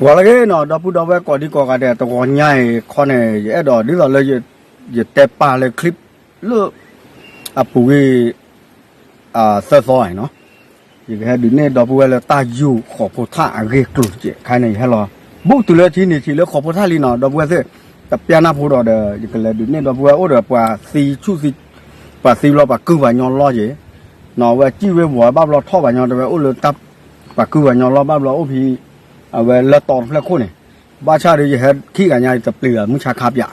ပှၤလၢအဂ့ၤနီၤ ဒီပုၢ်ဒီဝဲၢ်ကိးဒံကိးဂၤဒဲး တဂီၤညါအံၤခီန့ၣ် ယအဲၣ်ဒိးဒ်သိးလၢ ယတဲပာ်လၢ clip လၢ အပူၤကွံာ် သၢသီအံၤနီၤ ယကဟဲဒုးနဲၣ်ဒီပုၢ်ဝဲၢ်လၢတၢ်ယူၢ်ဃိးဖိထၣ်အဂ့ၢ်ကျိၤတကဲး ခဲအံၤန့ၣ် ယဟဲလီၤ ဘူးတုၤလၢထံနံၤထံးလၢဃိးဖိထၣ်လံနီၤ ဒီပုၢ်ဝဲၢ်သ့ၣ် တပျၢ်နၢ်ဖိဒီးဒီး ယကလဲၤဒုးနဲၣ်ဒီပုၢ်ဝဲၢ်အိၣ်ဒီးပှၤသံဆူၣ်သံ ပှၤသံဘျီပှၤကုၢ်ပှၤညီလီၢ်က့ၤ နီၤ အဝဲစံၣ်ဝ့ၤဝီၤဘၣ်ဘျီထီၣ်ပှၤညီတဲဝဲအိၣ်လၢတၢ် ပှၤကုၢ်ပှၤညီလီၢ်ဘၣ်ဘျီအိၣ်ဖဲ အဝဲလၢတီတဖျၢၣ်ခိၣ်န့ၣ် ဘၣ်ဆၣ်ဒီးယဟဲခံဂၤညါတပျံၤဘၣ် မုၢ်ဆါခါပၠး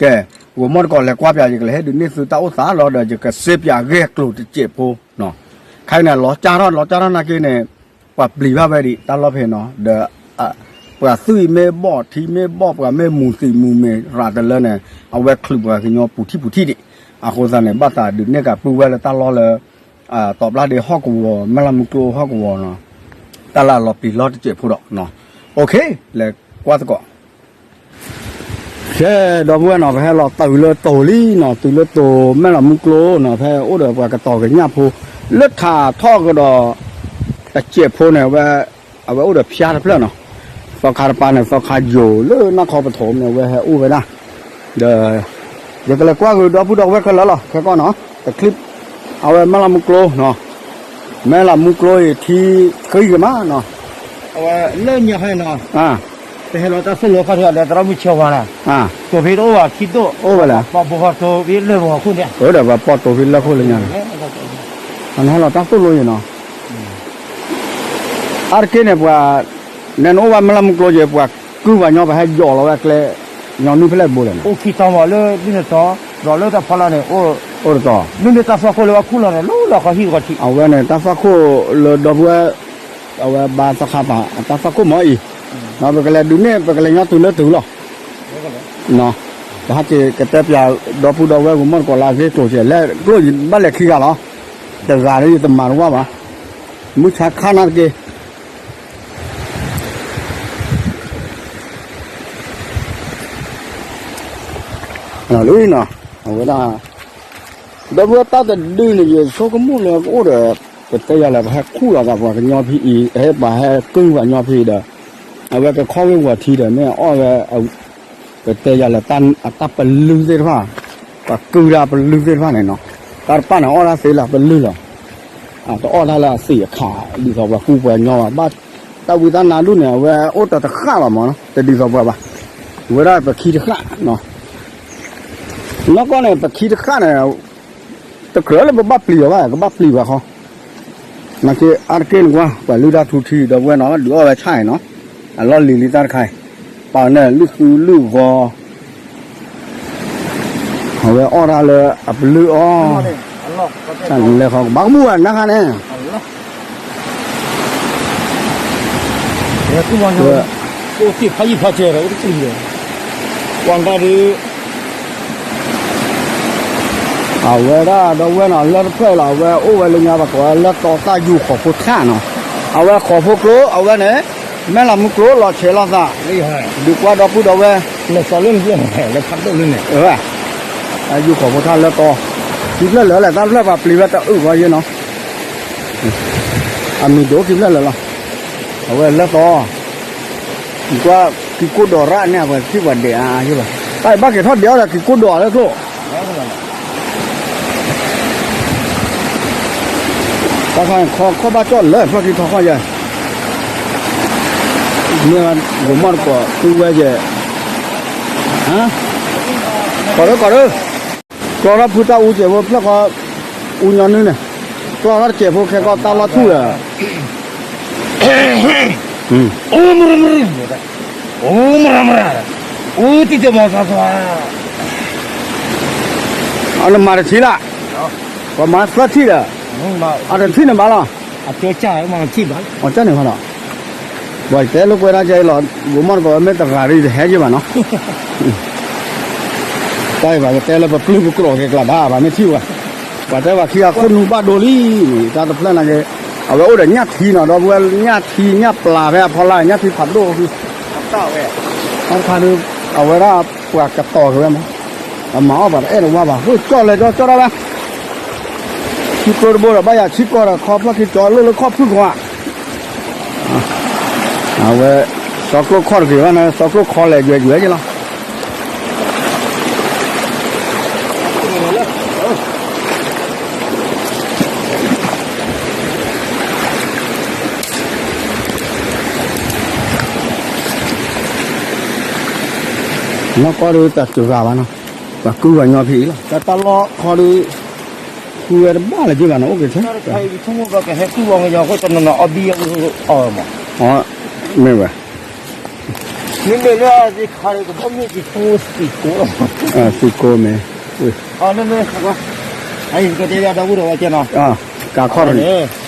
ကဲ ဂိၤမီၢ်တကိးလဲၤကွၢ်ပၠး ယကလဲၤဟ့ၣ်ဒုးနဲၣ်သုတၢ်အိၣ်သးလီၤဒီး ယကစ့ပၠးဂ့ၢ်ကျိၤတစဲးဖိ ခဲအံၤန့ၣ် လီၤကၢ်ထီၣ် လီၤကၢ်ထီၣ်နာ်က့န့ၣ် ပှၤပျံၤဘၣ်ဝဲဒံး တၢ်လီၢ်ဖဲနီၤ ဒီး ပှၤသွံၣ်မ့ၢ်ဘီၣ် ထံမ့ၢ်ဘီၣ် ပှၤမ့ၢ်မူၤသံးမူၤမ့ၤရၤတလၢန့ၣ် အဝဲချုးပှၤကညီပူၤထံၣ်ပူၤထံၣ်ဒံး အဃိသတးန့ၣ် ဘၣ်သးဒုးနဲၣ်ကးပုၢ်ဝဲၢ်လၢတၢ်လီၢ်လၢ တီးပျၢ်ဒ့ဟီၣ်ကဝီၤ မဲၢ်လးမူကျိဟီၣ်ကဝီၤနီၤ တၢ်လၢအလီၤပျံၤလီၤတစဲးဖိဒီး လဲၤကွၢ်သကိး ကဲ ဒီပုၢ်ဝဲၢ်နီၤ ပဟဲလီၤတုၤလၢတိၤလံနီၤ တုၤလၢတိၤမဲၢ်လးမူကျိနီၤ ဖဲအိၣ်ဒီးပှၤကတီၤကညၣ်ဖိ လၢထးထီၣ်ကဒီး တစဲးဖိန့ၣ် အဝဲအိၣ်ဒီးဖၠါတဖျၢၣ်နီၤ သီခါတပၤန့ၣ် သီခါယိာ်လၢနၢ်ခီပထီၣ်န့ၣ် အဝဲဟဲအိၣ်ဝဲဒၣ် ဒီး ယကလဲၤကွၢ်ဃုာ်ဒီပုၢ်ဒီဝဲၢ်ခဲလၢာ်လီၤ ခဲကီၢ်နီၤ တ clip အဝဲမဲၢ်လးမူကျိနီၤ မဲၢ်လးမူကျိအံၤထံဃံကမးနီၤ အဝဲလၢညါဟဲနီၤ ပဟဲလီၤတၢ်သိၣ်လိခီၣ်ထံးဒီး သရၣ်မုၣ်ဆၢဝါန့ၣ် တိၤဖဲတအိၣ်ဘၣ်ခံတိၣ် အိၣ်ဝဲလဲၣ် ပှၤဘိဃီတိၤဖဲလၢပှၤခိၣ်န့ၣ် အိၣ်ဒီးပှၤပိာ်တိၤဖဲလၢခိၣ်လၢညါန့ၣ် နဟဲလီၤတၢ်သိၣ်လိယံၤနီၤ အါတက့ၢ်န့ၣ် ပှၤ နဲနအိၣ်ဘၣ်မဲၢ်လးမူကျိယံၤ ပှၤကုၢ်ပှၤညီပှၤဟဲယီၤလီၤဝဲကျဲ ညီနုၢ်ဖဲလဲၣ်တဘိလဲၣ်န့ၣ် အိၣ်ခံတီၤမးလၢဒ်န့ၣ်တီၤ ဒီးလၢတၢ်ဖီလာ်န့ၣ် အိၣ် အိၣ်တတီၤ မ့မ့ၢ်တၢ်သွၣ်ခိၣ်လၢဝဲခူၣ်လီၤန့ၣ် လီၤလီၤခီဟံၣ်ခီထံး အဝဲန့ၣ် တၢ်သွၣ်ခိၣ်လၢဒီပုၢ်ဝဲၢ် အဝဲဘါသီခါပၤ အတၢ်သွၣ်ခိၣ်မ့ၢ်အံၤ ပကလဲၤဒုးနဲၣ် ပကလဲၤညီတုၤလၢတုၤလီၤ ပဟဲက့ၤကတဲပၠးဒီပုၢ်ဒီဝဲၢ်ဂိၤမီၢ်တကိးလၢအဂ့ၢ်ကျိၤကဲ လဲၤကျိၤယဘၣ်လဲၤခံဂၤလီၤ တဂၤဒီးယတမၤတဝၢ်ဘၣ် မုၢ်ဆါခါနၤတက့ၢ် လီၤလံနီၤ အဝဲဒၣ် ဒီပုၢ်ဝဲၢ်တၢ်တဒုန့ၣ် ယဆိကမိၣ်လၢကအိၣ်ဒီး ပတဲယၤလဲၣ် ပဟဲခူၣ်လီၤသးပှၤကညီဖဲအံၤ ဟဲပှၤဟဲကုၢ်ပှၤကညီဖဲအံၤဒီး အဝဲကခီၣ်ဝ့ၤဝီၤထံဒီး မ့ၢ်အီၣ်ဝဲ ပတဲယၤလဲၣ် အတၢ်ပလုၢ်သ့ၣ်တဖၣ် ပှၤကုၢ်တၢ်ပလုၢ်သ့ၣ်တဖၣ်န့ၣ်နီၤ တၢ်တပၣ်န့ၣ်အီၣ်တၢ်သ့လၢပလုၢ်လီၤ တအီၣ်တၢ်လၢအသ့ၣ်အခါ ဒ်သိးပှၤကူပှၤကညီဘၣ် ဘၣ်တၢ်ဝံတၢ်နါဒူၣ်န့ၣ် အဝဲအိၣ်တတဃၣ်လီၤမးနီၤ တဒ်သိးပှၤဘၣ် ဝဲဒၣ်ပခံတဃၣ်နီၤ နီၢ်ကီၢ်န့ၣ် ပခံတဃၣ်န့ၣ် တကြၢးလၢပဘၣ်ပျံၤအီၤဘၣ် ကဘၣ်ပျံၤပှၤဃီ နာ်က့အါတက့ၢ်န့ၣ်ကွၢ် ပှၤလုၢ်တၢ်ထူထံဒီပုၢ်ဝဲၢ်နီၤ ဒုးအီၣ်ဝဲဆၣ်အံၤနီၤ အလီၢ်လံၤလံတၢ်တခါအံၤ ပာ်န့ၣ်လုၢ်သူလုၢ်ဂီၤ အဝဲအီၣ်တၢ်လၢအပလုၢ်အီၤ တၢ်လဲၤဃီကဘၣ်ကမူၣ်ဝဲနၤခါန့ၣ် အိၣ်သ့ၣ်ဖးယံာ်ဖးစဲးဒီး အိၣ်တကလုာ်ဒီး ကွၢ်ကါဒုး အဝဲဒၣ်ဒီပုၢ်ဝဲၢ်နီၤ လၢတဖျၢၣ်လီၤ အဝဲအိၣ်ဝဲလၢညါပှၤကိးဝဲလၢတီတၢ်ယူၢ်ဃိးဖိထၣ်နီၤ အဝဲဃိးဖိကျိ အဝဲန့ၣ် မဲၢ်လးမူကျိလီၤဆဲးလီၤသး ဒုးကွၢ်ဒီပုၢ်ဒီဝဲၢ် လၢဖးဒိၣ်လၢန့ၣ် ယူၢ်ဃိးဖိထၣ်လၢတီ ခံဖျၢၣ်လၢာ်လဲၣ် တၢ်တဖျၢၣ်ပှၤပျံၤဝဲတအုၣ်ဂီၤယဲနီၤ အမံၤဒိၣ်ခံဖျၢၣ်လၢာ်လီၤ အဝဲလၢတီ ကွၢ် ကံၤကိၣ်ဒိးရၣ်န့ၣ် အဝဲထံၣ်ပှၤဒဲးအါအါယဲဘၣ် တၢ်အံၤဘၣ်က့ၤထီၣ်ဒဲးအီၤဒီး ကံၤကိၣ်ဒိးလၢကျိ တၢ်ခါခီခီၣ်ဘၣ်ကၠီၣ်လၢဖျီၣ်ခံထီခီၣ်ယဲ မ့ၢ်ဂိၤမီၢ်တကိးသူဝဲယဲ ကိးဒၢကိးဒၢ ကျီထီၣ်ဖုတၢ်အူစဲးဖိဖျၢၣ်ခီ အူညီနုၢ်န့ၣ် ကျီထီၣ်တစဲးဖိခဲကီၢ်တၢ်လီၢ်ထူၣ်ဒီး အိၣ်မရမရ အိၣ်မရမရ အိၣ်တံၤတဲမီၤသွါသွါ အနမၤတထံၣ်လၢ ပှၤမၤသၢထံၣ်ဒီး အတထံၣ်န့ၣ်ဘၣ်လီၤ အကၢကၢမၤထံၣ်ဘၣ် အကၢန့ၣ်ဃီဒီး ပှၤတဲလိာ်ကွဲဒၣ်ကဲအံၤလီၤ ဂိၤမီၢ်တကိးမ့ၢ်တဂၤရံၣ်တဟဲက့ၤဘၣ်နီၤ တၢ်အံၤပှၤကတဲလၢပပျုၢ်ပကျိာ်က့ၤကျါဘၣ် ပှၤမ့ၢ်ထံၣ်ဝဲ ပှၤတဲပှၤခံဂၤခိၣ်နူာ်ဘၣ်ဒိလံ တၢ်တဖျၢၣ်နာ်က့ အဝဲအိၣ်ဒီးညၣ်ထံနီၤ ဒီပုၢ်ဝဲၢ်ညၣ်ထံညၣ်ပျၢ်ဖဲအဖီလာ် ညၣ်ထံဖးဒိၣ် တၢ်တခါဒုး အဝဲဒၣ်ပှၤကတီၤက့ၤဝဲမး အမၤအီၣ်ပှၤတအဲၣ်တဝါဘၣ် အိၣ်ကၠီၣ်လဲၤကၠီကၠီၣ်ဒၣ်ဝဲ ထံကျိတဘိဒီးဘၣ်ယၤထံကီၢ်ဒီးခီဖျီၣ်ခံကၠီလၢလၢခီၣ်ဖုၣ်ခွါ အဝဲ ဆ သီကျိခီၣ်တဂ့ၤဘၣ်န့ၣ် သီကျိခီလဲၤယွဲယွဲက့လီၤ. နီၢ်ကီၢ်ဒုးတၢ်စှၤဘၣ်နီၤ, ပှၤကုၢ်ပှၤညီဖဲအံၤလီၤ. တၢ်တၢ်လီၢ်ခီဒုး ဃုဝဲတဘၣ်လၢၤက့ဘၣ်နီၤ, အိၣ်က့ၤထဲ ကဟဲက့ၤဆိကမိၣ်ဘၣ် ကဟဲကုၢ်ပှၤကညီအဃိ တနီၤနီၤအီဘံအူအီမး, မ့ၢ်ဝဲ မ့မ့ၢ်လၢသ့ၣ်ခါဒီး ကဘီမ့ၢ်က့ၤဆိသံၣ်ကိးလီၤ, သံၣ်ကိးမ့ၢ်, အန့ၣ်မ့ၢ် ကတဲဒီပုၢ်ဒီဝဲၢ်ကဲနီၤ, ကးခီၣ်န့ၣ် ကသီ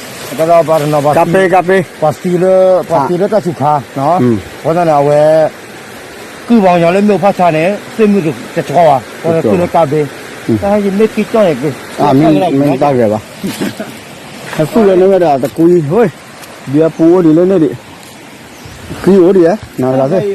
ပှၤတနီၤ ကါပ့ကါပ့ ပှၤသံလၢ ပှၤသံလၢတၢ်စူၤခါ, အဃိသတးန့ၣ် အဝဲ ကုၢ်ပှၤကညီလၢမ့ၢ်အိၣ်ဖၣ်ဆါန့ၣ် သ့ၣ်မုၢ်တဆှီဘၣ်, ပှၤကုၢ်လၢကါပ့, တၢ်ဟဲယမ့ၢ်ကံကၠီၣ်န့ၣ် မ့ၢ်တၢ်ဂဲၤဘၣ်, ဟဲသူၣ်လၢန့ၣ်ဝဲဒၣ်တကွံ, ဟိ ဒ်အပူၤအိၣ်ဒံးလၢန့ၣ်ဒံး, ကွံအိၣ်ဒံးဧါ, နၤတဂၤသ့ၣ်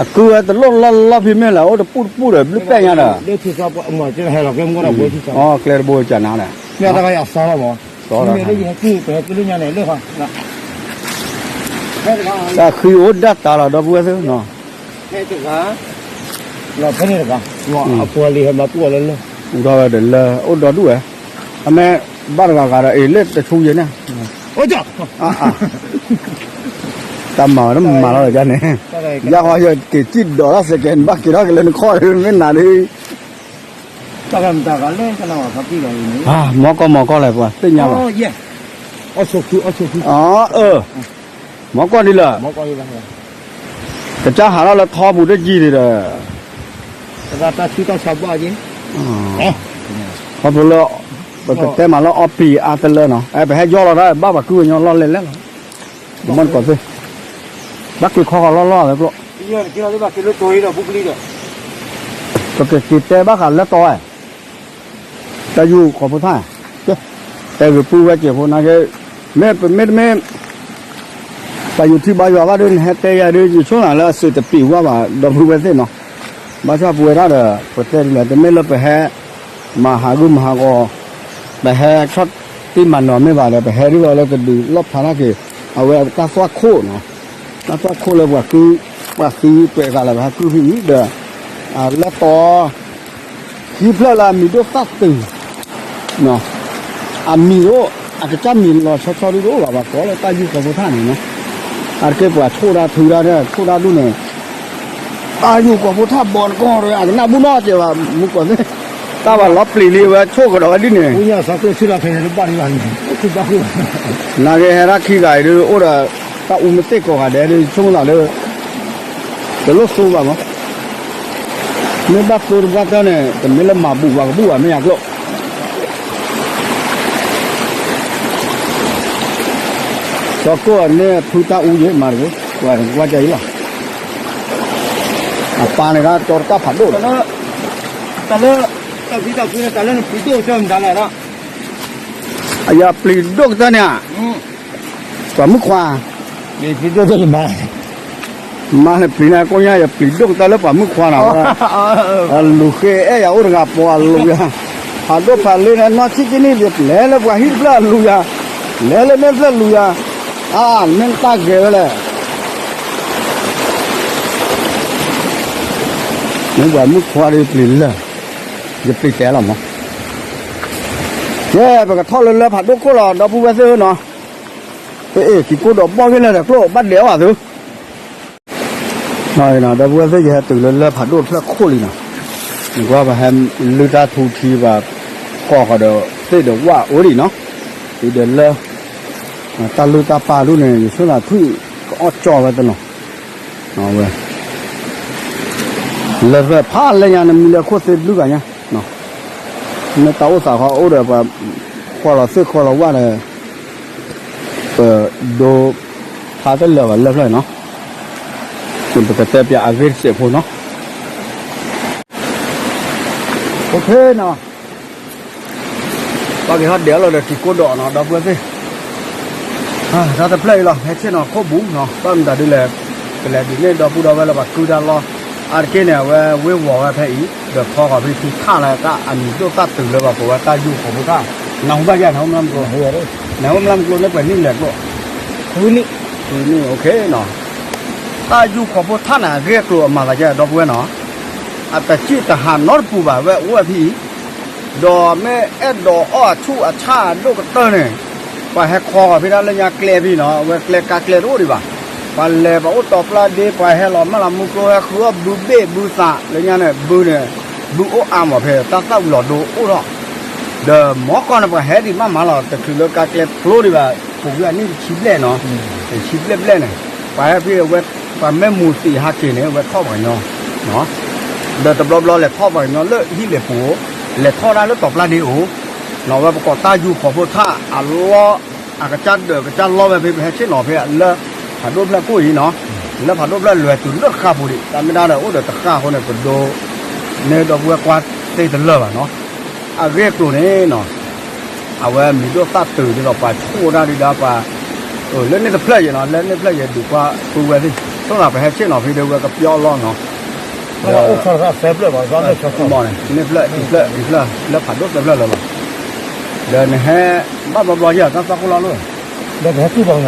အကုၢ်ဝဲတလိၣ်လီၢ်လီၢ်ဖံးမ့ၢ်လဲၣ် အိၣ်တပူၤတပူၤဒီး ဘျုးပဲၢ်ညါဒီး, ကျဲတဘိကနၤဒီး, မ့ၢ်တၢ်ကယၤသီလီၤမး, သီလီၤ, တၢ်ဃံအိၣ်ဒၣ်တၢ်လီၤ ဒီပုၢ်ဝဲၢ်သ့ၣ်နီၤ, အပူၤလံဟဲမၤပူၤအီၤလၢလၢ, ပူၤထီၣ်ဝဲဒီးလၢ အိၣ်ဒီဒူၣ်ဝဲ, အမ့ၢ်ဘၣ်တဂၤဂၤဒီး အ့ၣ်လၢတဆူယဲၢ်န့ၣ်, တၢ်မၤဝဲတမၤလီၤဒီးန့ၣ်, ယၤဃီယက့ၤစံၣ်ဒိးတၢ်စဲးကဲး ဘၣ်က့ၤထီၣ်က့ၤလၢနခီၣ်မ့ၢ်နၤဒ် မီကီၢ်မီကီၢ်လဲၣ် ပှၤသ့ၣ်ညါဘၣ်, အီၣ်ဆိးခု, အီၣ်ဆိးခု, အၢ, မီကီၢ်ဒ်လၢ, ကစၢ်ဟးထီၣ်လၢထီပူၤတယံၤန့ၣ်ဒီး, တၢ်ဆူၣ်တၢ်ဆါဘၣ်က့ၤ, ခီဖျိလၢ, ပကတဲမးလၢအီပံၤအါတလၢနီၤ ပဟဲယီၢ်လီၤတၢ် ဘၣ်ပှၤကုၢ်ပှၤညီလီၢ်လဲၣ်လဲၣ်လီၤ, မီၢ်တကိးသ့ၣ်, ဘၣ်က့ၤခီဃီလီၢ်လီၢ်လၢကျိ ပကက့ၤတဲဘၣ်ဃးလၢတီ, တၢ်ယူၢ်ဃီၤဖိသၣ်, တဲဂ့ၤပုၢ်ဝဲၢ်က့ၤဖိနာ်က့, မ့ၢ်ပမ့ၢ်တမ့ၢ်, ပှၤယူၤထံဘါယွၤဘၣ်ဒီး နဟဲတဲယၤဒီး ယဆိကမိၣ်လၢအစ့ၣ်တပံာ်ဝဲဘၣ် ဒီပုၢ်ဝဲၢ်သ့ၣ်နီၤ, ဘၣ်ဆၣ်ပဝဲဒၣ်ဒီး ပတဲဒ်လဲၣ် တမ့ၢ်လၢပဟဲ, မၤဟးဂူာ်မၤဟးဂီၤ, ပဟဲဆီၣ်တံၢ်မၤနီၤမ့ၢ်ဘၣ်ဒီး ပဟဲဒ်သိးလၢကဒုးလီၣ်ဖျါထီၣ်က့ၤ, အဝဲတၢ်သွၣ်ခိၣ်နီၤ, တၢ်သွၣ်ခိၣ်လၢပှၤကုၢ်, ပှၤသံပှဲၤဂၤလၢပဟဲကုၢ်ဖဲအံၤဒီး, လၢတီ ခံဖျၢၣ်လၢအမံၤဒိၣ်သၣ်တုၤ, အမံၤတအိၣ်, အကစၢ်မံၤလီၤဆီဆီဒုတအိၣ်ဘၣ် ပှၤကိးလၢတၢ်ယူၢ်ဃီၤဖိသၣ်န့ၣ်နီၤ, အတက့ၢ်ပှၤဆိၣ်တၢ်ထုတၢ်ဒီး ဆိၣ်တၢ်ဒူၣ်န့ၣ်, တၢ်ယူၢ်ဃီၤဖိသၣ်ဘီတကီၢ်ဒီး အကနၣ်ဘူၣ်နီၢ်ကဲးဘၣ် မူကီၢ်သ့ၣ်, တၢ်ဘၣ်လီၤပျံၤလံဝဲဆိၣ်ကဒီးဝဲဒ်န့ၣ် နာ်က့ဟဲဒၣ်ခံဂၤအံၤဒုးအိၣ်ဒီး, တၢ်အူမ့ၢ်သ့ၣ်ကိးဂၤဒဲးဒုးအိၣ်ဒီး, တၢ်အူမ့ၢ်သ့ၣ်ကိးဂၤဒဲးဒုး ဆိကမိၣ်သးလၢ တလိၣ်သိဘၣ်မး, မ့ၢ်ဘၣ်သိတဘၣ်တၢ်န့ၣ် တမ့ၢ်လၢမၤဘူၣ်ဘၣ်ကဘူၣ်ဘၣ်မ့ၢ်ယၤကျိၣ်, ကၠီကိၣ်န့ၣ်ဖုတၢ်အူယဲမၤတဂ့ၤ, ကွၢ်ကွၢ်ကၢ်အံၤလီၤ, အပၢ်န့ၣ်ကၠီတကၢ်ဖးဒိၣ်လီၤ, တၢ်လၢ, တၢ်ဖံးတၢ်ဖုန့ၣ် တၢ်လၢနဖံးဒိၣ်ကၠီမတၤလဲၣ်, အယပျံၤဒိၣ်ကတၢၢ်န့ၣ် ပှၤမုၣ်ခွါ, မၤလၢပျံၤန့ၣ်ကိၣ်ညါ ယပျံၤဒိၣ်ကတၢၢ်လၢပှၤမုၣ်ခွါနီၤ, အလူၤဃ့အဲၣ်ယၤအိၣ်တဂၤပိာ်အလူၤယၤ, ဖးဒိၣ်ဖးလ့န့ၣ် နီၢ်ဆံးက့နံၣ် လဲၤလၢပှၤဟံၣ်တဖျၢၣ်အလူၤယၤ, လဲၤလၢမဲာ်တဖျၢၣ်လူၤယၤ, အါ မ့ၢ်တၢ်ဂဲၤဝဲလဲၣ် မ့ၢ်ပှၤမုၣ်ခွါဒီးပျံၤလၢာ်, ယပျံၤတဲလီၤမး, ကဲ ပကထီၣ်လၢလၢဖးဒိၣ်ခိၣ်လီၤ ဒီပုၢ်ဝဲၢ်သ့ၣ်ဧၢနီၤ, ပအ့ၣ်က့ၤကိၣ်ဒီးဘီၣ်ဂ့ၤလၢာ်ဒီးကျိၣ် ဘၣ်ဒဲးအီၣ်ဘၣ်သု, ဒီပုၢ်ဝဲၢ်သ့ၣ် ယဟဲတုၤလၢလၢဖးဒိၣ်တဖျၢၣ်ခိၣ်လံနီၤ, နကွၢ်ပဟဲလုၢ်တၢ်ထူထံ ပှၤဃီဃီဒီးသ့ၣ်ဒီးဝၣ်အိၣ်ဒံးနီၤ, အံၤဒီးလၢ တၢ်လုၢ်တၢ်ပာ်ဒူၣ်န့ၣ် ယဆိကမိၣ်ထွံၣ်ကအီၣ်ကၠီဝဲတနီၤ, ဝဲ လၢဖဲဖးလဲၢ်ညါ နမံၤလၢခိၣ်သ့ဘျုးဂၤညါ, မ့ၢ်တၢ်အိၣ်သးဃီအိၣ်ဒီးပှၤဃီလီၤသ့ၣ်ဃီလီၤဝၣ်ဒီး ပဒိဖးတလၢာ်ဘၣ်လၢဖျၢၣ်နီၤ, ပကတဲပၠးအဂ့ၢ်တစဲးဖိနီၤ, အိၣ်ခ့နီၤ ပှၤက့ၤဟီၣ်ဒဲးအလီၢ်ဒီးက့ၤကိၣ်ဒီးနီၤ ဒီပုၢ်ဝဲၢ်သ့ၣ်, တၢ်တဖျၢၣ်အံၤလီၤ ဟဲဆ့ၣ်နီၤခိၣ်ဘူးနီၤ ဘၣ်မတၤဒ်လဲၣ်, ကလဲၤဒုးနဲၣ်ဒီပုၢ်ဒီဝဲၢ်လၢပှၤကုၢ်တၢ်လီၢ်, အါတက့ၢ်န့ၣ် အဝဲဝ့ၤဝီၤဝဲဖဲအံၤ ဒီးဖီဃီၤဖဲထံထၣ်လၢတၢ်အမံၤဒိၣ်သၣ်တုၤလၢပှၤကိးဝဲတၢ်ယူၢ်ဃီၤဖိသၣ်, နၢ်ဟူဘၣ်ယဲ နၢ်ဟူမလၢမကျိ, နၢ်ဟူမလၢမကျိန့ၣ်ပှဲၤနံၣ်လဲၣ်ကျိ, ဃုနံၣ် န့ၣ် တၢ်ယူၢ်ဃီၤဖိထၣ်န့ၣ် အဂ့ၢ်အကျိၤအမၤသးဒ်လဲၣ် ဒီပုၢ်ဝဲၢ်နီၤ, အတစံၣ်တဟးနီတပူၤဘၣ် ဝဲအိၣ်ဝဲဖဲအံၤ, ဒီးမ့ၢ်အဲၣ်ဒိးအီၣ်အဆူၣ်အဆၣ်အဒိၣ်ကတၢၢ်န့ၣ်, ပှၤဟဲခီဂီၤဖဲဒၣ်လၢညါကျဲဖဲနီၤ, အဝဲကျဲကါကျဲတအိၣ်ဒံးဘၣ်, ပှၤလဲၤပှၤအိၣ်တီၤပျၢ်ဒ့ ပှၤဟဲလီၤမၢ်လီၤမူကျိဟဲဃုအီၣ်ဘုဘ့ၣ်ဘုသးလၢညါန့ၣ် ဘုန့ၣ်, ဘုအိၣ်အါမးဖဲတၢ်သၣ်ဝံၤလီၤဒိအိၣ်ထီၣ် ဒီးမီကီၢ်န့ၣ် ပှၤဟဲဒံးမးမးလီၤ တချုးလၢကါကျဲဖျိဒံးဘၣ်, ပူၤကွံာ်အနံၣ်တဆံဘျဲၣ်နီၤ, တဆံဘျဲၣ်ဘျဲၣ်န့ၣ်, ပှၤဟဲဖဲအဝဲ, ပှၤမ့ၢ်မူၤသံးဟးက့ၤန့ၣ် အဝဲထီၣ်ပှၤကညီ, ဒီးတဘျီဘျီလဲၤထီၣ်ပှၤကညီလၢဟံၣ်လဲၤပူၤ, လဲၤထီၣ်ဒၣ်လၢတီၤပျၢ်ဒ့အိၣ်, နီၤဝဲပကိးတၢ်ယူၢ်ဃီၤဖိထၣ်အလီၢ်, အကစၢ်ဒၢးကစၢ်လီၢ်ဝဲဖဲပဟဲဆ့ၣ်နီၤဖဲလၢ, ဖးဒိၣ်ဖျၢၣ်ကိၣ်အံၤနီၤ, လၢဖးဒိၣ်ဖျၢၣ်လွဲၤတုၤလၢတဃၣ်ဖိဒံး တၢ်မ့ၢ်ဒၣ်ဒီးအိၣ်ဒီးတဃၣ်အဃိန့ၣ် ပဒိး, န့ၣ်ဒီပုၢ်ဝဲၢ်ကွၢ်သ့တလၢာ်ဘၣ်နီၤ, အဂ့ၢ်အကျိၤန့ၣ်နီၤ အဝဲမံၤဒိၣ်သၣ်တုၤဒ်သိးပှၤဆိၣ်တၢ်ဒံးဒီးပှၤ, လၢန့ၣ်တဖျၢၣ်ယဲနီၤ လၢန့ၣ်ဖျၢၣ်ယဲဒုးကွၢ်ပုၢ်ဝဲၢ်သ့ၣ်, ဆိၣ်သးပဟဲဆ့ၣ်နီၤဖဲဒၣ်ဝဲကပျီလီၤနီၤ, အိၣ်ဆၢသးသၢဖျၢၣ်ဘၣ်, န့ၣ်ဖျၢၣ်, အံၤဖျၢၣ်, အံၤဖျၢၣ်လၢဖးဒိၣ်သၢဖျၢၣ်လၢၤလီၤ, ဒီးနဟဲ, ဘၣ်ဘျီဘျီယဲတၢ်သီခိၣ်လီၤလီၤ, ဒီးပဟဲတူၢ်ဘၣ်ကညီ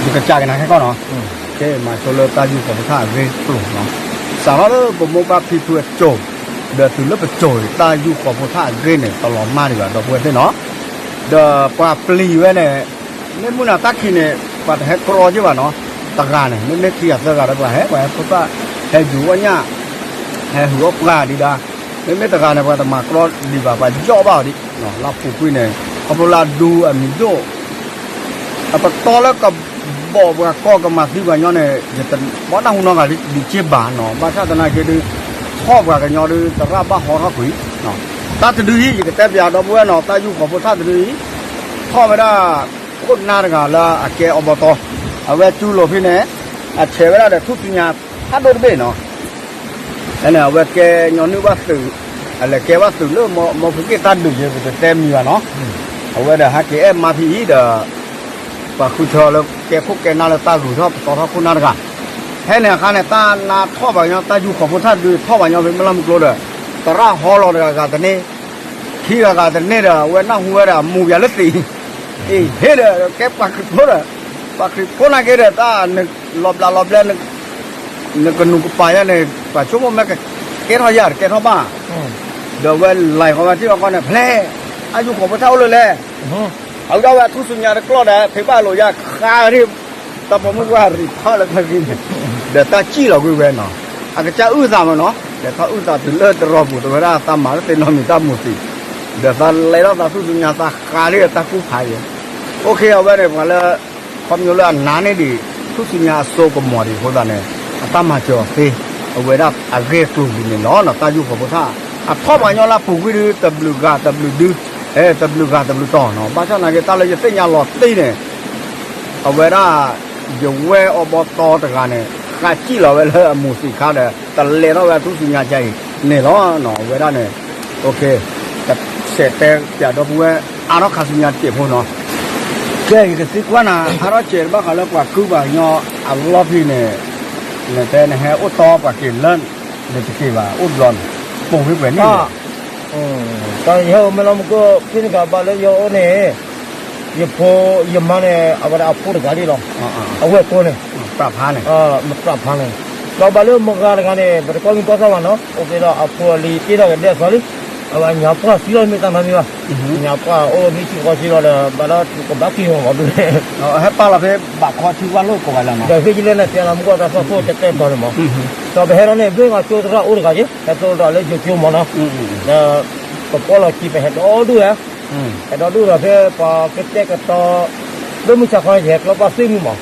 ဒံး ယကစးက့ၤနၤခဲကီၢ်နီၤ, မၤဆိလၢတၢ်ယူၢ်ဃီၤဖိထၣ်အဂ့ၢ်ကျိၤနီၤ, စးထီၣ်လၢပမိၢ်ပၢ်ဖံဖုအစိၤ, ဒီးတုၤလၢပစိၤအံၤ တၢ်ယူၢ်ဃီၤဖိထၣ်အဂ့ၢ်န့ၣ် တလီၤမၢ်ဒံးဘၣ် ဒီပုၢ်ဝဲၢ်သ့ၣ်နီၤ, ဒီးပှၤပျံၤဝဲန့ၣ်, မ့ၢ်မုၢ်နၤတၢ်ခံးန့ၣ် ပှၤတဟဲကြီက့ၤဘၣ်နီၤ, တဂၤန့ၣ် မ့မ့ၢ်ခံဂၤသၢဂၤဒီးပှၤဟဲ ပှၤဟဲဖိသၣ်, ဟဲယူၤအီၣ်ညၣ်, ဟဲဟုးအီၣ်ပှၢ်ဒံးဒၣ်, မ့မ့ၢ်တဂၤန့ၣ် ပှၤတမၤကြီဒံးဘၣ် ပှၤယီၣ်ဘၣ်အီၤဒံး, လၢပူၤကွံာ်န့ၣ် ခီဖျိလၢအဒူအမံၤဒိၣ် အပတီၢ်လၢကဘီၣ်ပှၤကီၢ်ကမၤသံပှၤညီန့ၣ် ယတဘီနၢ်ဟူနီတဂၤဒံးက့ဘၣ်နီၤ, ဘၣ်ဆၣ်သနာ်က့ဒုး, ထီၣ်ပှၤကညီဒုး သရၣ်ဘၣ်ဟီထီၣ်ကွံာ်, တၢ်တဒုအံၤ ယကတဲပျးဒီပုၢ်ဝဲၢ်နီၤ တၢ်ယူၢ်ဃီၤဖိထၣ်တဒုအံၤ, ထီၣ်ဝဲဒၣ်, ခိၣ်နၢ်တဂၤလၢအကဲအီဘီတီ, အဝဲကၠူလိာ်ဖဲန့ၣ်, အဆဲးဝဲဒၣ်ဒီးထူၣ်စုညါ, ဖးဒိၣ်တဘ့ၣ်နီၤ ဖဲန့ၣ် အဝဲကဲညီနုၢ်ဘၣ်သုး, အလဲၤကဲဘၣ်သုးလၢမီဖိက့ၣ်တၢ်ဒုးယဲ ပတတဲမံၤဘၣ်နီၤ, အဝဲဒီးဟဲက့ၤအဲၣ်မါဖံအံၤဒီး, ပှၤဃုထၢလၢကဲခိၣ်ကဲနၢ်လၢတၢ်ဂုၤထီၣ်ပသီထီၣ်ခိၣ်နၢ်တဂၤ, ဖဲန့ၣ်အခါန့ၣ် တၢ်နါထီၣ်ပှၤကညီတၢ်ယူၢ်ဃီၤဖိထၣ်ဒုးထီၣ်ပှၤကညီဖဲမုၢ်လၢ်မုၢ်ကျိဒီး, သရၣ်ဟီလီၤတဂၤဂၤတန့ၢ်, ခံဂၤဂၤတန့ၢ်ဒီး အဝဲနၢ်ဟူဝဲဒၣ်အမူၤပယၤလၢသံး, အ့ၣ် ဟ့ၣ်ဒီးကဲပှၤခရံာ်ဖိဒီး, ပှၤခရံာ်ဖိနာ်က့ဒီး တၢ်နလီၤဘျးလီၤဘျဲ နကနူၤကပၤယါန့ၣ် ပှၤဆိကမိၣ်မ့ၢ်ကကဲထီၣ်ယါတကဲထီၣ်ဘၣ်, ဒီးဝဲလဲၤဃီဝဲထံၣ်အီၤဃီန့ၣ် ဖဲလဲၣ်, အယူၢ်ဃီၤဖိထၣ်အိၣ်လၢလဲၣ်, အဝဲဒၣ်ဝဲထူၣ်စုညါတကျီၢ်ဒီး ဖံးဘၣ်လိာ်ယါခါဒၣ်, တၢ်ပိာ်မုၣ်ဝဲရံးဖီၣ်လၢဖဲဂံၢ်န့ၣ်, ဒီးတၢ်စံၣ်လီၤကွံာ်ဝဲနီၤ, အကစၢ်အုၣ်သးမးနီၤ လဲၤထီၣ်အုၣ်သးတုၤလၢတရီပူၤ တဝဲဒၣ်သးမၤလၢသ့ၣ်နီတမံၤတၢ်မူၤသံး, ဒီးသးလဲၤထီၣ်သးထူၣ်စုညါသးဃးလၢတၢ်ကူၣ်ဖးယဲ, အိၣ်ခ့အဝဲန့ၣ် ပှၤလၢ ခီပညီလၢအနါန့ၢ်ဒံး ထူၣ်စုညါအစိကမီၤဒံးအဃိသတးန့ၣ် အတၢ်မၤစၢၤအီၤသ့, အဝဲဒၣ်အဂ့ၢ်အကျိၤဒ်န့ၣ်လီၤနီၤ တၢ်ယူၢ်ဃီၤဖိထၣ်, အထီၣ်ပှၤကညီလၢအပူၤကွံာ်ဒုး တဘျုးဂၤတဘျုးဒု, တဘျုးဂၤတဘျုးတီၤနီၤ ဘၣ်ဆၣ်သနာ်က့ တၢ်လၢယသ့ၣ်ညါလီၤတံၢ်န့ၣ် အဝဲဒၣ် ယဝဲၢ်အီဘီတီတဂၤန့ၣ် ဃးစံၣ်လီၤဝဲလၢအမူၤသံးခါဒီး တလဲၤထီၣ်ဝဲထူၣ်စုညါကအံၤန့ၣ်လီၤနီၤ အဝဲဒၣ်န့ၣ်, ကဆဲးတဲပၠးဒီပုၢ်ဝဲၢ် အါထီၣ်ခါဆူညါတစဲးဖိနီၤ, ကဲယကသံကွၢ်နၤ အါထီၣ်စဲးတဘၣ်ဃးလၢပှၤကုၢ်ပှၤကညီအလီၢ်ဖဲန့ၣ်, နတဲနဟဲအိၣ်တီပှၤက့ၤလၢ နတက့ၤဘၣ်အိၣ်ဘျီန့ၣ်, ပိာ်ဖဲပှဲၤနံၣ်န့ၣ် တၢ်ယဟဲအိၣ်မ့ၢ်လီၤမူခိၣ် ဖဲန့ၣ်ကဘၣ်လၢယဟဲအိၣ်န့ၣ်, ယဖိယမါန့ၣ် အဝဲဒၣ်အဖိတဂၤလံလီၤ, အဝဲၢ်ကိန့ၣ်, ပြးဖးန့ၣ်, ပြးဖးန့ၣ်, ဒီးဘၣ်လၢမဂၤတဂၤန့ၣ် ပတကွၢ်မံကွၢ်သးဘၣ်နီၤ အိၣ်က့ၤဒီးအဖိအလံၤတ့ထီၣ်ကဒဲအသီလံ, အဝဲညါပှၢ်သံလီၤမ့ၢ်တၢ်နီတမံၤဘၣ်, ညါပှၢ်အိၣ်နံၣ်ဆံဃီဆံလီၤဒီး ဘၣ်ဒီးကဘၣ်က့ၤမ့ၢ်ဘၣ်ဒုး, ဟဲပာ်လီၤဖဲဘၣ်ခီထံဝၣ်လိာ်ကိးဂၤလၢနီၤ, ဒီးဖဲယလဲၣ်န့ၣ် တဲလီၤမူခိၣ်တၢ်သီခိၣ်တဲတဲတီၤန့ၣ်မး, ဒီးပဟဲလီၤန့ၣ် ဖဲပှၤကၠိသရၣ်အိၣ်တဂၤက့ၤ ဟဲသိးဒီးလၢယိၤကၠိမးနီၤ, ဒီး ပကွၢ်လီၤခံ ပဟဲဒီဒူၣ်ဝဲ, ဟဲဒီဒူၣ်ဒီးဖဲပှၤကတဲာ်ကတီၤ, လၢမုၢ်ဆါခီယဟဲကျီပာ်သ့ၣ်မုၢ်မး,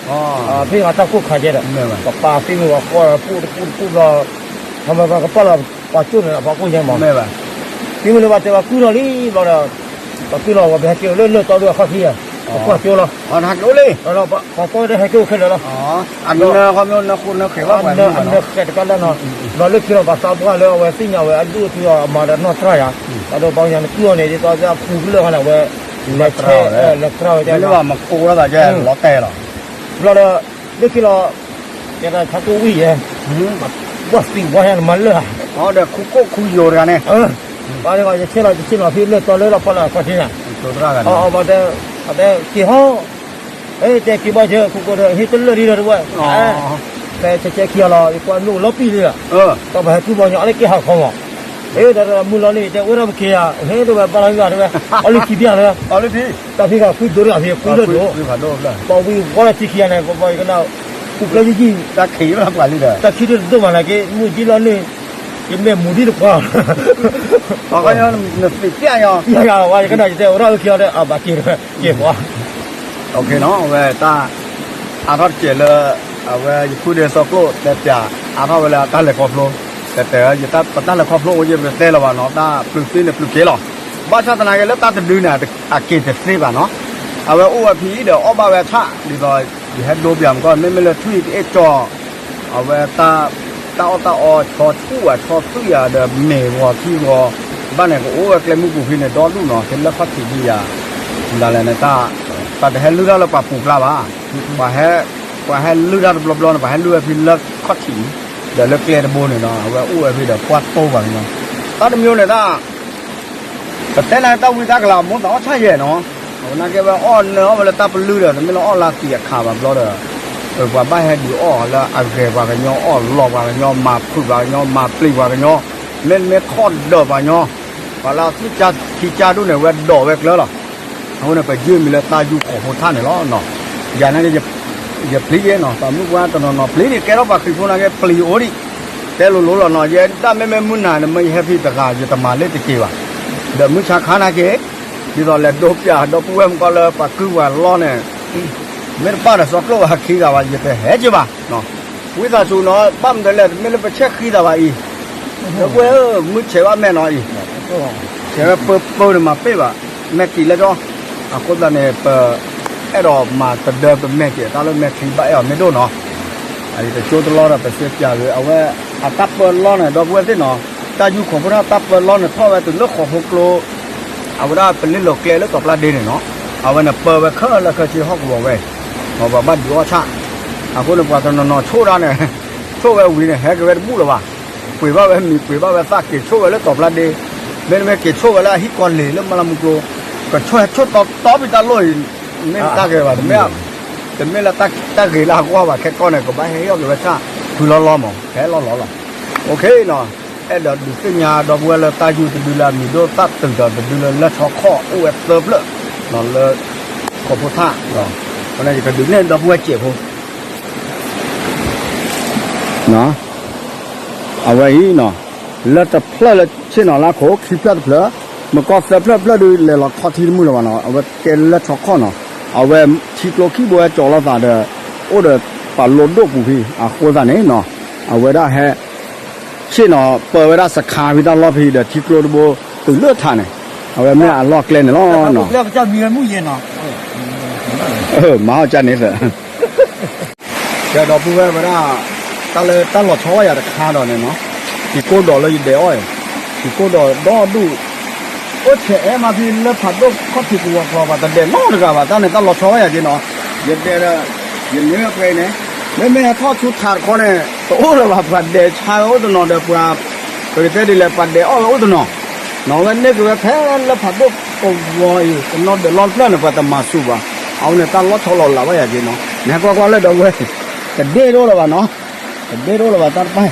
ဖဲဂၤတၢ်ကိၢ်ခါကဲဒီး, ပပာ်သ့ၣ်မုၢ်ပှၤကွၢ်ပူတပူတပူဒီး, ထီၣ်မ့ၢ်ပှၤကပာ်လီၤပှၤကၠိန့ၣ် ပှၤကိၢ်ယဲမး, မ့ၢ်မနုၤဘၣ်တဲပှၤကုၢ်ထီၣ်လံဘျီဒီး, ပှၤကုၢ်လီၤဝဲပဟဲက့ၤလၢလၢၢ်တီဒူၣ်အခီၣ်ထံး, ပကွၢ်ကၠိလီၤ, ပှၤကွၢ်ဒီးဟဲက့ၤအိၣ်ခဲလၢာ်လီၤ အနၢဃဲတကးလၢနီၤ, ဘျီလၢခံလီၤပှၤသးပှၢ်လၢအဝဲသ့ၣ်ညါဝဲအဒူၣ်အထူအီၤအမၤဒီးနီၢ်တြၢ်ယၤ, ဒီးပှၤကညီနကုၢ်အီၤန့ၣ် ဒ်သိးအပူၤကလၢာ်ခါန့ၣ် အဝဲ လဲၤတြၢ်ဝဲ, လဲၤတြၢ်ဝဲ, မ့ၢ်လၢဘၣ်မကိးထီၣ်သးကဲလီၤတဲာ်လီၤ, ဘျီဒီး, လၢခံလီၤ, ကဲဒီးဆါကိၣ်ဝံၣ်ယဲ, ဘၣ်သံဝါယၤနမၤလၢာ်ဧါ, ဒီးခူကိၣ်ခူယိာ်တဂၤန့ၣ်, ပှၤယဆ့ၣ်လီၤယဆ့ၣ်လီၤဖဲလၢၢ်တီလၢလီၤပှီၢ်လၢအခီၣ်ထံးန့ၣ်, အတဲက့ၤဟီၣ် တဲက့ၤဘၣ်ယဲ ခိၣ်ကိဒီး ဟ့ၣ်တလၢာ်ဒံးဒီးတဝဲ, ဖဲဆဲးဆဲးခံဂၤလီၤ ယကွၢ်မ့ၣ်အိၣ်လီၤပံာ်လံ, ဒီးပှၤဟဲကုၢ်ဘီညီအီၤလၢက့ၤဟးခီမး, ဒီးမုၢ်လီၤန့ၣ် ယတဲအိၣ်ဒီးပက့ၤယၤ ဟ့ၣ်တဝဲဘၣ်လီၤယၤတဝဲ, အီၣ်လံခံဘျဲၣ်တဝဲ, တၢ်ဖံးဂၤဃုဒိတဂၤဖံးဃုလၢဒိ, ပှၤဝံၤဝီလီၤထံခံဂၤန့ၣ် ပှၤပှၤယကနၣ်, ပူၤကျဲယံၣ်ယံၣ်, တၢ်ခံဒိၣ်တဒိၣ်မးန့ၣ်က့ မုၢ်ကံလီၤန့ၣ်, ယမ့ၢ်မူဒံးတပှၢ် နသ့ၣ်ပျၢ်ညီ, ယၤယၤဝဲယကနၣ်ယတဲအိၣ်ဒီးအုၣ်ခံအီၤဒီး အဘၣ်က့ၤတဝဲ က့ၤပှၤ အဝဲတၢ် အါထီၣ်တစဲးလၢ အဝဲယဖုဒ့စီကျိၣ်တဲပၠး အါထီၣ်ဝဲလၢတၢ်လဲၤခီဖျိ, တဲတဲ ပတၢ်လဲၤခီဖျိအိၣ်ယဲ ပတဲလၢၤဘၣ်နီၤ တၢ်ပျုၤသ့န့ၣ်ပျုၤက့ၤလီၤ, ဘၣ်ဆၣ်သနာ်က့လၢတၢ်တဒုန့ၣ် အက့ၤတသ့ဘၣ်နီၤ, အဝဲအိၣ်ဝဲဖဲအံၤဒီးအီၣ်ဘၣ်ဝဲဆၣ် ဒ်သိး ယဟဲဒိပၠးမ့ၢ်ကီၢ် မ့မ့ၢ်လၢထွံၣ်တအ့ၣ်ကၠီ အဝဲ တၢ်အီၣ်တၢ်အီ ဆီဆူၣ်ဧါ ဆီသွံၣ်ဧါ ဒီးမ့ၢ်ဂီၤထံဂီၤဘၣ်န့ၣ် ကအိၣ်ဝဲကျဲမုၢ်ပူၤဖဲန့ၣ် ဒီဒူၣ်နီၤ ဖဲလၢခီၣ်ထံးဒံးယၤ ဒ်လဲၣ်န့ၣ် တၢ် တၢ်တဟဲလုၢ်တၢ်လၢပှၤပူၤကျါဘၣ်, ပှၤဟဲလုၢ်တၢ်တဘျီဘျီန့ၣ် ပှၤဟဲလုၢ်ဝဲဖဲလၢခီၣ်ထံး ဒီးလၢကျဲတဘိန့ၣ်နီၤ အဝဲအိၣ်ဝဲဖဲဒီးပှၢ်တိၢ်ပှၤကညီ, တၢ်တမံၤန့ၣ်တၢ် ပတဲန့ၣ်တၢ်ဝံတၢ်ကလၤအမိၢ်သးအီၣ်ဆၣ်ယဲၢ်နီၤ, အဝဲနာ်က့ဝဲအီၣ်နၢအီၣ်ဝဲလၢတၢ်ပလုၢ်ဒီး တမ့ၢ်လၢအီၣ်လၢသံးအခးဘၣ်ဘျီဒီး, ပှၤဘၣ်ဟဲဒုးအီၣ်လၢအဂဲၤပှၤကညီအီၣ်လီၤပှၤကညီ မၤဖုးပှၤကညီ, မ့တမ့ၢ်ထီၣ်ဒၢးပှၤကညီ, ပှၤလၢအသွံၣ်ကၢထံကၢဒိၣ်န့ၣ် ဝဲဒိးဝဲကျၢၤလီၤ, အဃိန့ၣ် ပယုၢ်မံၤလၢတၢ်ယူၢ်ခိၣ်ဖိထၣ်န့ၣ်လီၤ, ယၤနာ်က့ ယပျံၤယဲနီၤ တၢ်မုၢ်ပှၢ်တနီၤနီၤပျံၤဒံး ကဲထီၣ်ပှၤခရံာ်ဖိနာ်က့ပျံၤအိၣ်ဒံး, တဲလိၤလိၤလီၤနီၤ ယဲဒၣ်မ့မ့ၢ်မုၢ်နၤန့ၣ် မ့ၢ်ယဟဲဖဲတဂၤ ယတမၤလၢတက့ၤဘၣ်, ဒီးမုၢ်ဆါခါနာ်က့, ဒ်သိးလဲၤဒိပၠးဒီပုၢ်ဝဲၢ်မုၢ်ကီၢ်လၢပှၤကုၢ်ပှၤလီၢ်န့ၣ်, မ့ၢ်တပၣ်ဒီးစီၤကျိၣ်ဘၣ်ခံဂၤဘၣ် ယတဟဲက့ၤဘၣ်, ဝံသးစူၤနီၤ ဘၣ်မနုၤလဲၣ် တမ့ၢ်လၢပဆဲးဃံသးဘၣ်အံၤ, ဒီပုၢ်ဝဲၢ်ဧၢ မုၢ်ဆဲးဘၣ်မဲာ်နီၤအံၤ ဆဲးဝဲပၢပၢန့ၣ်မၤပ့ၢ်ဘၣ်, မဲာ်ကံၤလၢကီ, အဃိသတးန့ၣ် ပအဲၣ်ဒိးမၤတဒၢပမဲာ်က့ၤ တၢ်လၢမဲာ်ချံဘၣ်အဲၣ်အီၤမ့ၢ်ဒိၣ်နီၤ, အံၤတကၠိတလီဒီး ပစံးပၠးဂ့ၤ အဝဲ အတၢ်ပၢလီန့ၣ် ဒီပုၢ်ဝဲၢ်သ့ၣ်နီၤ, တၢ်ယူၢ်ခိၣ်ဖိထၣ်တၢ်ပၢလီန့ၣ် ထီၣ်ဝဲတုၤလၢဃိာ်ဖိကျိ အဝဲဒၣ်ပလ့လိာ်ကျဲလၢတီၤပျၢ်ဒ့န့ၣ်နီၤ, အဝဲန့ၣ်ပၢဝဲခဲလၢာ်ခဲဆ့ဟီၣ်ကဝီၤဝဲ, ပှၤဘၣ်ဒုးအီၣ်ဆၣ်, အဃိန့ၣ် ပှၤတနီၤနီၤဆိၣ်ဒၣ်န့ၣ်, ဆိၣ်ဝဲဝံၤန့ၣ် ဟဲက့ၤဝဲတဘူၣ်လၢၤဘၣ်, ပှ့ၤဘၣ်ဝဲမံၤ ပှ့ၤဘၣ်ဝဲသၣ် က့ၤဆိၣ်ဝဲလၢတီၤပျၢ်ဒ့, မ့တမ့ၢ်က့ၤဆိၣ်ဝဲလၢအဟံၣ်ကီၢ်လ့ၤလၢမါလၢမူကျိ, ကဆိၣ်ဟဲဆိၣ်တီတီဖဲတၢ်လီၢ်အံၤ, မ့ၢ်တၢ်ဂ့ၤဘၣ် တမ့ၢ် တမ့ၢ်လၢတၢ်ဂ့ၤလၢအဂီၢ်ဘၣ် ခဲကီၢ်န့ၣ် ကဘၣ်ဟဲဟ့ၣ်အီၣ်က့ၤဝဲဆၣ် ဖုလီၤလီၤမး ဟဲလီၤလီၤလီၤ, အိၣ်ခ့နီၤ, အဲၣ်ဒိးဒုးသ့ၣ်ညါဒီပုၢ်ဝဲၢ်လၢတၢ်ယူၢ်တဒုလၢအမံၤဒိၣ် သၣ်တုၤဒီးတဒုလၢလၢဆီခီၣ်အိၣ်ဝဲသၢဖျၢၣ်, လၢ ခိၣ်ဖိထၣ်, အဃိန့ၣ် ယကဒုးနဲၣ်ဒီပုၢ်ဝဲၢ်စဲးဖိ အဝဲအံၤနီၤ, လၢတဖျၢၣ်လၢဆ့ၣ်နီၤလၢခိၣ် ခံဖျၢၣ်တဖျၢၣ်, မ့ၢ်ကီၢ်သၢဖျၢၣ်ဖျၢၣ်ဒုး လဲၤလီၤခီထံတမုၢ်လၢၤဘၣ်နီၤ, အဝဲကဲလၢဆီခီၣ်နီၤ, အဝဲထံကျိခံဘိဟဲကၠီၤလိာ်သးဒီး အိၣ်ဒီးပှၤလိဒိၣ်ပူၤဖဲ အဃိသတးန့ၣ်နီၤ, အဝဲဒၣ်ဟဲ ဆ့ၣ်နီၤ ပၢဝဲဒၣ်စခါဖဲတၢ်လီၢ်ဖဲဒီး ထံကျိတဘိ တုၤလၢထးန့ၣ်, အဝဲမ့ၢ်အလီၢ်ကျဲန့ၣ်လီၤနီၤ, မၤဟီၣ်ကၢန့ၣ်သၢ ကဲဒီပုၢ်ဝဲၢ်ဝဲဒၣ် တၢ်လၢတၢ်လီၤဆီဘၣ်ယၤတခါဒီးန့ၣ်နီၤ, ထံကိၢ်ဒီးလၢယဒဲးအီၣ်အံၤ, ထံကိၢ်ဒီးဒီဒူၣ်, အိၣ်ဆဲးအဲၣ်မးဖဲလၢဖးဒိၣ်ခီၣ်ထံးကဝီၤကျီၤ ပှၤတဒဲးနီတဂၤဘၣ်, တၢ်န့ၣ်တၢ်လီၤဆီဘၣ်ယၤက့နီၤ, ယဒဲးဒီး ယန့ၢ်ဝဲပှဲၤအံၤန့ၣ်, မ့မ့ၢ်ဟဲထီၣ်ဆူထးတခီန့ၣ် တအိၣ်လၢၤဘၣ် ပှၤဒဲးဆါဝဲအိၣ်တနီၤဒီးပှၤ ပကတဲဒ်လဲၣ် ပှၤဒဲးအီၣ်ဝဲအိၣ်တနီၤ, နီၤဝဲန့ၢ်က့ၤဝဲဖဲလၢဖးဒိၣ်ကဝီၤအံၤ တနီၤဒဲးလီၤတဖျၢၣ်န့ၣ် ပှၤတမၤဆူၣ်ဘၣ်, အဝဲန့ၣ်တၢ်လီၤဆီလီၤလးဘၣ်ယၤက့နီၤ, နဟဲကွၢ်ကွၢ်လၢဒီပုၢ်ဝဲၢ် တဒ့တအိၣ်လၢၤဘၣ်နီၤ, တဒ့တအိၣ်လၢၤဘၣ်တၢ်တဖၣ်အံၤ,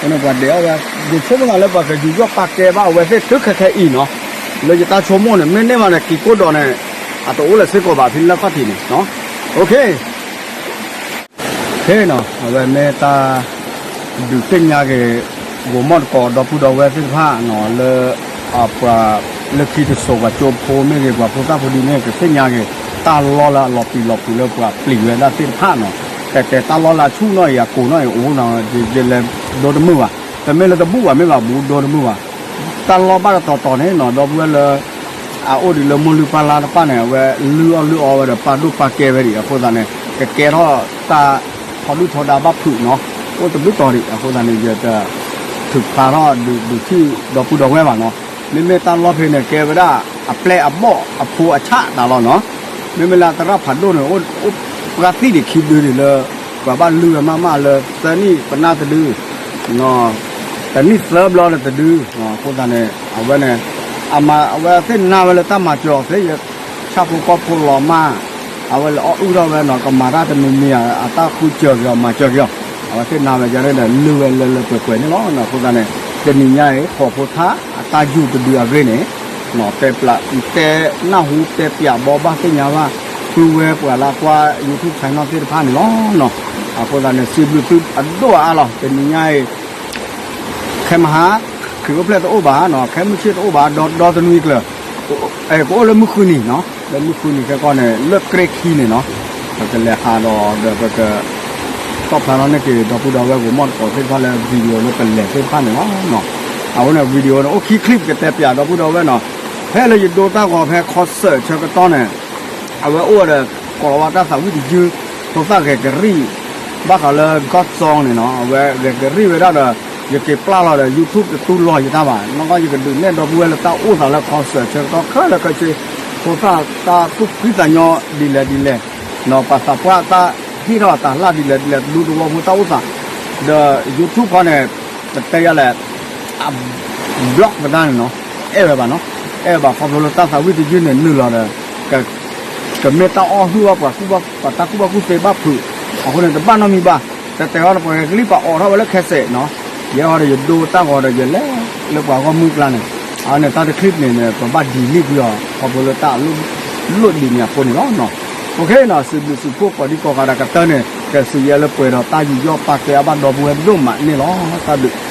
အဃိန့ၣ်ပှၤဒဲးအီၣ်ဝဲ, ယဆိကမိၣ်သးလၢပှၤကယူးယီၣ်ပာ်ကဲဘၣ်အဝဲသ့ၣ်တုၤခဲခဲအံၤနီၤ, လၢယတၢ်ဆိကမိၣ်န့ၣ် မ့ၢ်န့ၢ်မးန့ၣ် က့ၤကိၢ်ဒီးန့ၣ် အတအိၣ်လၢၤစ့ၢ်ကီးဘၣ်ဖဲလၢခီၣ်ထံးန့ၣ်, အိၣ်ခ့ ခ့နီၤ အဝဲမ့ၢ်တၢ် ဒုးသ့ၣ်ညါက့ၤ ဂိၤမီၣ်တကိး ဒီပုၢ်ဒီဝဲၢ်သ့ၣ်တဖၣ်နီၤ လၢ ပှၤလၢခံတစိၤ ပှၤကၠိဖိမ့ၢ်ဂ့ၤ ပှၤဖိသၣ်ဖိဒ်န့ၣ် ကသ့ၣ်ညါက့ၤ တၢ်လီၢ်လၢအလီၤပျံၤလီၤဖုးလၢပှၤပျံၤဝဲဒၣ်သ့ၣ်တဖၣ်နီၤ, တဲတဲတၢ်လီၢ်လၢအဆူၣ်နီၤအံၤ အကိာ်နီၤအံၤ အိၣ်နီၤ ယလဲၤဒိတမုာ်ဘၣ်, တမ့ၢ်လၢတဘူၣ်ဘၣ် မ့ၢ်ဘၣ်ဘူးဒိတမုာ်ဘၣ်, တၢ်လီၢ်ဘၣ်တတီၤတီၤန့ၣ်နီၤ ဒီပုၢ်ဝဲၢ်လၢ အအိၣ်ဒံးလၢမိၢ်လုၢ်ပၢ်လၢ်တဖၣ်န့ၣ် အဝဲလုၢ်အီၣ်လုၢ်အီဝဲဒီး ပာ်ဒိၣ်ပာ်ကဲဝဲဒံး အဃိသတးန့ၣ် ကကဲထီၣ်တၢ်ထီဒုၣ်ထီဒါဘၣ်ဖုးနီၤ, အိၣ်တဘျုးတီၤဒံး အဃိသတးန့ၣ် ယတထုးဖျါထီၣ်ဒုးထံၣ်ဒီပုၢ်ဒီဝဲၢ်ဘၣ်နီၤ, မ့မ့ၢ်တၢ်လီၢ်ဖဲန့ၣ် ကဲဝဲဒၣ်အပျဲၢ်အဘီၣ်အဖိအဆၣ်တၢ်လီၤနီၤ, မ့မ့ၢ်လၢတရၣ်ဖးဒိၣ်န့ၣ် အိၣ်ပှၤသံၣ်ဒံးခံဒုဒံးလၢ ပှၤဘၣ်လုၢ်ဝဲမးမးလၢ သၢနံၣ်ပနၢ်တဒု တနံၣ်သၢဘျီဒီးတဒု, အဃိသတးန့ၣ် အဝဲန့ၣ် အမၤအဝဲသ့ၣ်နၢ်ဝဲလၢတၢ်မၤစၢၤအီၤသ့ ဆၣ်ဖိကီၢ်ဖိလီၤမၢ်, အဝဲလဲၤအီၣ်အုၣ်ထီၣ်ဝဲနီၤ ကမၤတၢ်တမံၤမံၤဧါ အတၢ်ဃုစၢၤက့ၤအီၤ မၤစၢၤက့ၤအီၤ, အဝဲသ့ၣ်နၤဝဲယၤန့ၣ်ဒီး လုၢ်ဝဲလၢလၢပှဲၤပှဲၤန့ၣ်လီၤ. အဃိသတးန့ၣ် တနံၤညါအံၤ ဃိးဖိထါအတၢ်ယူၢ်တဒုအဂ့ၢ်န့ၣ် တဲပျး တဲနၢ်ဟူ တဲပျးဘီဘၣ်သ့ၣ်ညါဘၣ် ပုၢ်ဝဲၢ်ပှၤလၢကွၢ် YouTube channel သ့ၣ်တဖၣ်န့ၣ်လီၤ. အဃိသတးန့ၣ် စံးဘျုးသုအဒိၣ်အါအါလီၤ. တနံၤညါအံၤ ခဲမဟါ ခရံာ်အိၣ်ဖျဲၣ်တအိၣ်ဘၣ်နီၤ, ခဲမုၢ်ဆ့ၣ်တအိၣ်ဘၣ်, ဒီဒီသနွံကျၢၤ ကအိၣ်လၢမုၢ်ဃုနံၤနီၤ, လၢမုၢ်ဃုနံၤခဲကီၢ်န့ၣ် လၢကြ့ခံန့ၣ်နီၤ, ပကလဲၤဟးဒီး ဒီးပက တီၣ်ဖျါထီၣ်န့ၢ်က့ၤ ဒီပုၢ်ဒီဝဲၢ်ဂိၤမီၣ်တကိးသ့ၣ်တဖၣ်လၢ video လၢပလဲၤသ့ၣ်တဖၣ်န့ၣ်လီၤ. အဃိန့ၣ် video န့ၣ် အိၣ်ခံ clip ကတဲပျးဒီပုၢ်ဒီဝဲၢ်နီၤ, ဖဲလၢယဒိတၢ်ဂီၤဖဲ concert ဆၢကတီၢ်န့ၣ် အဝဲအိၣ်ဝဲဒီး ကိးလီၤဝဲတၢ်သးဝံၣ်တယုၢ် ဖိသၣ်ဂဲၤကရံၣ် ဘၣ်ဃးလၢ God Song န့ၣ်နီၤ, အဝဲဂဲၤကရံၣ်ဝဲဒၣ်ဒီး ယက့ၤပျၢ်လီၤဒီး YouTube တတူၢ်လိာ်ယတၢ်ဘၣ်, နီၢ်ကီၢ်ယကဒုးနဲၣ်ဒီပုၢ်ဝဲၢ်လၢတၢ်အိၣ်သးလၢ concert ဆၢကတီၢ်ခဲလၢာ်ခဲဆ့, ဖိသၣ်တၢ်သူၣ်ဖှံသးညီဒ်လဲၣ်ဒ်လဲၣ်, နီၤ ပှၤသးပှၢ်တၢ်ဟ့ၣ်ထီၣ်တၢ်လၢ်ဒ်လဲၣ်ဒ်လဲၣ် တဒူသဝီဖိတၢ်အိၣ်သး, ဒီး YouTube ခီန့ၣ် ပတဲယၤလဲၣ် အ block ပတၢ်န့ၣ်နီၤ, အဲၣ်ဝဲဘၣ်နီၤ, အဲၣ်ဝဲဘၣ်ခီဖျိလၢတၢ်သးဝံၣ်တယုၢ်န့ၣ်နုာ်လီၤဒီး ကမ့ၢ်တၢ်အီၣ်ဟုၣ်ဘၣ်ပှၤကူၣ်ဘၣ် ပှၤတၢ်ကူၣ်ဘၣ်ကူၣ်သ့ဘၣ်ဖုး, အဃိန့ၣ် တဘၣ်နီတမံၤဘၣ်, တဲတဲဟီဒီး ပှၤဂဲၤကလံၣ်ပှၤအိးထီၣ်ဝဲလၢခဲစဲးနီၤ, ယဲဟီဒီးယဒိတၢ်ဂီၤဒီးယလဲၤလၢပှၤဂီၢ်မုၢ်ကျါန့ၣ်, အန့ၣ်တၢ်တ clip န့ၣ် ပဘၣ် delete ကွံာ်အီၤ ခီဖျိလၢတၢ်လိၣ်ဒံးန့ၣ်အဃိန့ၣ်လီၤ. OK နီၤ, စံးဘျုးစံးဖှိၣ်ကိးဒံကိးဂၤဒဲးကတၢၢ်န့ၣ် ကစံးယဲလၢပှဲၤဒီးတၢ်ယူးယီၣ်ပာ်ကဲအဘၣ်ဒီပုၢ်ဝဲၢ်ဒိၣ်မးန့ၣ်လီၤ. တၢ်ဘျုး